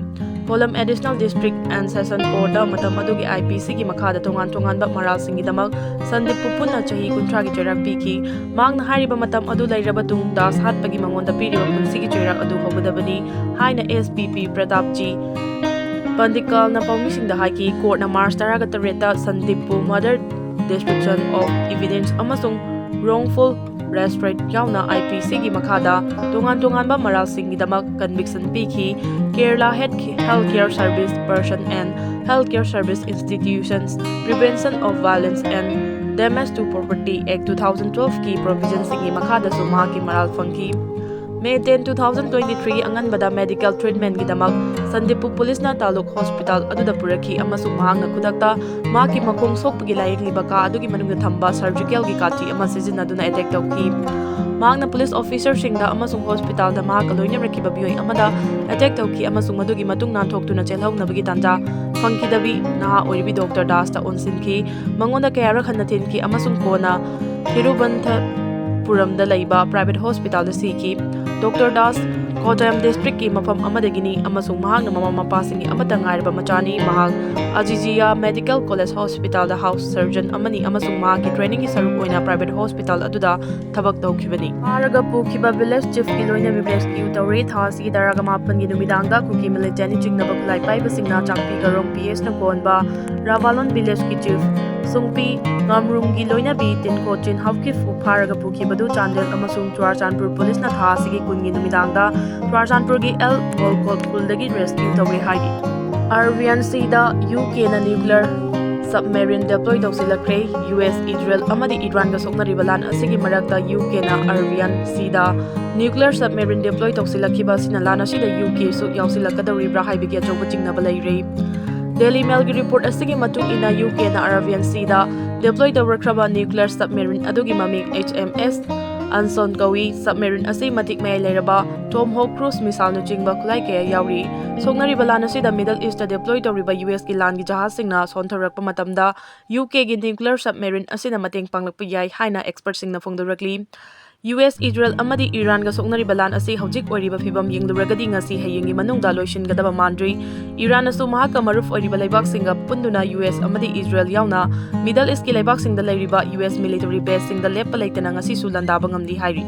Column Additional District and Session Courtꯇ ꯃꯇꯝ ꯑꯗꯨꯒꯤ IPCꯒꯤ ꯃꯈꯥꯗ ꯇꯣꯉꯥꯟ ꯇꯣꯉꯥꯟꯕ ꯃꯔꯥꯜꯁꯤꯡꯒꯤꯗꯃꯛ ꯁꯟꯗꯤꯞꯄꯨ ꯄꯨꯟꯅ ꯆꯍꯤ ꯀꯨꯟꯊ꯭ꯔꯥꯒꯤ ꯆꯩꯔꯥꯛ ꯄꯤꯈꯤ꯫ ꯃꯍꯥꯛꯅ ꯍꯥꯏꯔꯤꯕ ꯃꯇꯝ ꯑꯗꯨ ꯂꯩꯔꯕ ꯇꯨꯡ ꯗꯥꯁ ꯍꯥꯠꯄꯒꯤ ꯃꯉꯣꯟꯗ ꯄꯤꯔꯤꯕ ꯄꯨꯟꯁꯤꯒꯤ ꯆꯩꯔꯥꯛ ꯑꯗꯨ ꯍꯧꯒꯗꯕꯅꯤ ꯍꯥꯏꯅ SPP ꯄ꯭ꯔꯇꯥꯞ ꯖꯤ ꯄꯟꯗꯤꯀꯜꯅ ꯄꯥꯎꯃꯤꯁꯤꯡꯗ ꯍꯥꯏꯈꯤ꯫ Courtꯅ March ꯇꯔꯥꯒ ꯇꯔꯦꯠꯇ ꯁꯟꯗꯤꯞꯄꯨ murder, destruction of evidence ꯑꯃꯁꯨꯡ wrongful restraint ꯌꯥꯎꯅ IPCꯒꯤ ꯃꯈꯥꯗ ꯇꯣꯉꯥꯟ ꯇꯣꯉꯥꯟꯕ ꯃꯔꯥꯜꯁꯤꯡꯒꯤꯗꯃꯛ conviction ꯄꯤꯈꯤ꯫ Kerala Health, Healthcare Service Person and Healthcare Service Institutions Prevention of Violence and Damage to Property Act two thousand twelveꯀꯤ provisionꯁꯤꯡꯒꯤ ꯃꯈꯥꯗꯁꯨ ꯃꯍꯥꯛꯀꯤ ꯃꯔꯥꯜ ꯐꯪꯈꯤ꯫ May ten, two thousand twenty-three ꯑꯉꯟꯕꯗ medical treatmentꯒꯤꯗꯃꯛ ꯁꯟꯗꯤꯞꯄꯨ ꯄꯨꯂꯤꯁꯅ ꯇꯥꯂꯨꯛ hospital ꯑꯗꯨꯗ ꯄꯨꯔꯛꯈꯤ ꯑꯃꯁꯨꯡ ꯃꯍꯥꯛꯅ ꯈꯨꯗꯛꯇ ꯃꯍꯥꯛꯀꯤ ꯃꯈꯣꯡ ꯁꯣꯛꯄꯒꯤ ꯂꯥꯌꯦꯡꯂꯤꯕ ꯀꯥ ꯑꯗꯨꯒꯤ ꯃꯅꯨꯡꯗ ꯊꯝꯕ surgicalꯒꯤ ꯀꯥꯇꯤ ꯑꯃ ꯁꯤꯖꯤꯟꯅꯗꯨꯅ attack ꯇꯧꯈꯤ꯫ ꯃꯍꯥꯛꯅ police officerꯁꯤꯡꯗ ꯑꯃꯁꯨꯡ hospitalꯗ ꯃꯍꯥꯛꯀ ꯂꯣꯏꯅꯔꯛꯈꯤꯕ ꯃꯤꯑꯣꯏ ꯑꯃꯗ attack ꯇꯧꯈꯤ ꯑꯃꯁꯨꯡ ꯃꯗꯨꯒꯤ ꯃꯇꯨꯡ ꯅꯥꯟꯊꯣꯛꯇꯨꯅ ꯆꯦꯜꯍꯧꯅꯕꯒꯤ ꯇꯥꯟꯖꯥ ꯐꯪꯈꯤꯗꯕꯤ ꯅꯍꯥ ꯑꯣꯏꯔꯤꯕꯤ doctor ꯗꯥꯁꯇ ꯑꯣꯟꯁꯤꯟꯈꯤ꯫ ꯃꯉꯣꯟꯗ ꯀꯌꯥꯔꯛ ꯍꯟꯅ ꯊꯤꯟꯈꯤ ꯑꯃꯁꯨꯡ ꯀꯣꯟꯅ ꯊꯤꯔꯨꯕꯟꯊꯄꯨꯔꯝꯗ ꯂꯩꯕ private hospitalꯗ ꯁꯤꯈꯤ꯫ Doctor ꯗꯥꯁ ꯀꯣꯇꯌꯝ ꯗꯤꯁꯇ꯭ꯔꯤꯛꯀꯤ ꯃꯐꯝ ꯑꯃꯗꯒꯤꯅꯤ ꯑꯃꯁꯨꯡ ꯃꯍꯥꯛꯅ ꯃꯃꯥ ꯃꯄꯥꯁꯤꯡꯒꯤ ꯑꯃꯠꯇ ꯉꯥꯏꯔꯕ ꯃꯆꯥꯅꯤ꯫ ꯃꯍꯥꯛ ꯑꯖꯤꯖꯤꯌꯥ ꯃꯦꯗꯤꯀꯦꯜ ꯀꯣꯂꯦꯖ ꯍꯣꯁꯄꯤꯇꯥꯜꯗ ꯍꯥꯎꯁ ꯁꯔꯖꯟ ꯑꯃꯅꯤ ꯑꯃꯁꯨꯡ ꯃꯍꯥꯛꯀꯤ ꯇ꯭ꯔꯦꯅꯤꯡꯒꯤ ꯁꯔꯨꯛ ꯑꯣꯏꯅ ꯄ꯭ꯔꯥꯏꯚꯦꯠ ꯍꯣꯁꯄꯤꯇꯥꯜ ꯑꯗꯨꯗ ꯊꯕꯛ ꯇꯧꯈꯤꯕꯅꯤ꯫ ꯐꯥꯔꯒ ꯄꯨꯈꯤꯕ ꯚꯤꯂꯦꯖ ꯆꯤꯐꯀꯤ ꯂꯣꯏꯅꯕꯤ ꯔꯦꯁꯀ꯭ꯌꯨ ꯇꯧꯔꯦ꯫ ꯊꯥ ꯑꯁꯤꯒꯤ ꯇꯔꯥꯒ ꯃꯥꯄꯟꯒꯤ ꯅꯨꯃꯤꯗꯥꯡꯗ ꯀꯨꯀꯤ ꯃꯤꯂꯤꯇꯦꯟꯠꯅ ꯆꯤꯡꯅꯕ ꯈꯨꯠꯂꯥꯏ ꯄꯥꯏꯕꯁꯤꯡꯅ ꯆꯥꯛꯄꯤ ꯒꯔꯣꯡ ꯄꯤ ꯑꯦꯁꯅ ꯀꯣꯟꯕ ꯔꯥꯕꯥꯂꯣꯟ ꯚꯤꯂꯦꯖꯀꯤ ꯆꯤꯐ ꯁꯨꯡꯄꯤ ꯉꯥꯝꯔꯨꯡꯒꯤ ꯂꯣꯏꯅꯕꯤ ꯇꯤꯟꯀꯣ ꯆꯤꯟ ꯍꯥꯎꯀꯤꯐꯄꯨ ꯐꯥꯔꯒ ꯄꯨꯈꯤꯕꯗꯨ ꯆꯥꯟꯗꯦꯜ ꯑꯃꯁꯨꯡ ꯆꯨꯔꯥꯆꯥꯟꯄꯨꯔ ꯄꯨꯂꯤꯁꯅ ꯊꯥ ꯑꯁꯤꯒꯤ ꯀꯨꯟꯒꯤ ꯅꯨꯃꯤꯗꯥꯡꯗ ꯆꯨꯔꯥꯆꯥꯟꯄꯨꯔꯒꯤ ꯑꯦꯜ ꯒꯣꯜꯀꯣꯠ ꯈꯨꯜꯗꯒꯤ ꯔꯦꯁꯀ꯭ꯌꯨ ꯇꯧꯔꯦ ꯍꯥꯏꯔꯤ꯫ ꯑꯔꯥꯕꯤꯌꯥꯟ ꯁꯤꯗ ꯌꯨ ꯀꯦꯅ ꯅ꯭ꯌꯨꯀ꯭ꯂꯤꯌꯔ ꯁꯕꯃꯦꯔꯤꯟ ꯗꯦꯄ꯭ꯂꯣꯏ ꯇꯧꯁꯤꯜꯂꯛꯈ꯭ꯔꯦ꯫ ꯌꯨ ꯑꯦꯁ, ꯏꯖꯔꯦꯜ ꯑꯃꯗꯤ ꯏꯔꯥꯟꯒ ꯁꯣꯛꯅꯔꯤꯕ ꯂꯥꯟ ꯑꯁꯤꯒꯤ ꯃꯔꯛꯇ ꯌꯨ ꯀꯦꯅ ꯑꯔꯥꯕꯤꯌꯥꯟ ꯁꯤꯗ ꯅ꯭ꯌꯨꯀ꯭ꯂꯤꯌꯔ ꯁꯕꯃꯦꯔꯤꯟ ꯗꯦꯄ꯭ꯂꯣꯏ ꯇꯧꯁꯤꯜꯂꯛꯈꯤꯕ ꯑꯁꯤꯅ ꯂꯥꯟ ꯑꯁꯤꯗ ꯌꯨ ꯀꯦꯁꯨ ꯌꯥꯎꯁꯤꯜꯂꯛꯀꯗꯧꯔꯤꯕ꯭ꯔꯥ ꯍꯥꯏꯕꯒꯤ ꯑꯆꯧꯕ ꯆꯤꯡꯅꯕ ꯂꯩꯔꯦ꯫ ꯗꯦꯂꯤ ꯃꯦꯜꯒꯤ ꯔꯤꯄꯣꯔꯠ ꯑꯁꯤꯒꯤ ꯃꯇꯨꯡ ꯏꯟꯅ, ꯌꯨ ꯀꯦꯅ ꯑꯔꯥꯕꯤꯌꯥꯟ ꯁꯤꯗ ꯗꯦꯄ꯭ꯂꯣꯏ ꯇꯧꯔꯛꯈ꯭ꯔꯕ ꯅ꯭ꯌꯨꯀ꯭ꯂꯤꯌꯔ ꯁꯕꯃꯦꯔꯤꯟ ꯑꯗꯨꯒꯤ ꯃꯃꯤꯡ ꯑꯩꯆ ꯑꯦꯝ ꯑꯦꯁ ꯑꯟꯁꯣꯟ ꯀꯧꯏ꯫ ꯁꯕꯃꯦꯔꯤꯟ ꯑꯁꯤ ꯃꯇꯤꯛ ꯃꯌꯥꯏ ꯂꯩꯔꯕ ꯇꯣꯝꯍꯣꯛ ꯀ꯭ꯔꯨꯖ ꯃꯤꯁꯥꯏꯜꯅꯆꯤꯡꯕ ꯈꯨꯠꯂꯥꯏ ꯀꯌꯥ ꯌꯥꯎꯔꯤ꯫ ꯁꯣꯛꯅꯔꯤꯕ ꯂꯥꯟ ꯑꯁꯤꯗ ꯃꯤꯗꯜ ꯏꯁꯇ ꯗꯦꯄ꯭ꯂꯣꯏ ꯇꯧꯔꯤꯕ ꯌꯨ ꯑꯦꯁꯀꯤ ꯂꯥꯟꯒꯤ ꯖꯍꯥꯖꯁꯤꯡꯅ ꯁꯣꯟꯊꯔꯛꯄ ꯃꯇꯝꯗ ꯌꯨ ꯀꯦꯒꯤ ꯅ꯭ꯌꯨꯀ꯭ꯂꯤꯌꯔ ꯁꯕꯃꯦꯔꯤꯟ ꯑꯁꯤꯅ ꯃꯇꯦꯡ ꯄꯥꯡꯂꯛꯄ ꯌꯥꯏ ꯍꯥꯏꯅ ꯑꯦꯛꯁꯄꯔꯠꯁꯤꯡꯅ ꯐꯣꯡꯗꯣꯔꯛꯂꯤ꯫ ꯌꯨ ꯑꯦꯁ, ꯏꯖꯔꯦꯜ ꯑꯃꯗꯤ ꯏꯔꯥꯟꯒ ꯁꯣꯛꯅꯔꯤꯕ ꯂꯥꯟ ꯑꯁꯤ ꯍꯧꯖꯤꯛ ꯑꯣꯏꯔꯤꯕ ꯐꯤꯕꯝ ꯌꯦꯡꯂꯨꯔꯒꯗꯤ ꯉꯁꯤ ꯍꯌꯦꯡꯒꯤ ꯃꯅꯨꯡꯗ ꯂꯣꯏꯁꯤꯟꯒꯗꯕ ꯃꯥꯟꯗ꯭ꯔꯤ꯫ ꯏꯔꯥꯟꯅꯁꯨ ꯃꯍꯥꯛꯀ ꯃꯔꯨꯞ ꯑꯣꯏꯔꯤꯕ ꯂꯩꯕꯥꯛꯁꯤꯡꯒ ꯄꯨꯟꯗꯨꯅ ꯌꯨ ꯑꯦꯁ ꯑꯃꯗꯤ ꯏꯖꯔꯦꯜ ꯌꯥꯎꯅ ꯃꯤꯗꯜ ꯏꯁꯀꯤ ꯂꯩꯕꯥꯛꯁꯤꯡꯗ ꯂꯩꯔꯤꯕ ꯌꯨ ꯑꯦꯁ ꯃꯤꯂꯤꯇꯔꯤ ꯕꯦꯁꯁꯤꯡꯗ ꯂꯦꯞꯄ ꯂꯩꯇꯅ ꯉꯁꯤꯁꯨ ꯂꯥꯟꯗꯥꯕ ꯉꯝꯂꯤ ꯍꯥꯏꯔꯤ꯫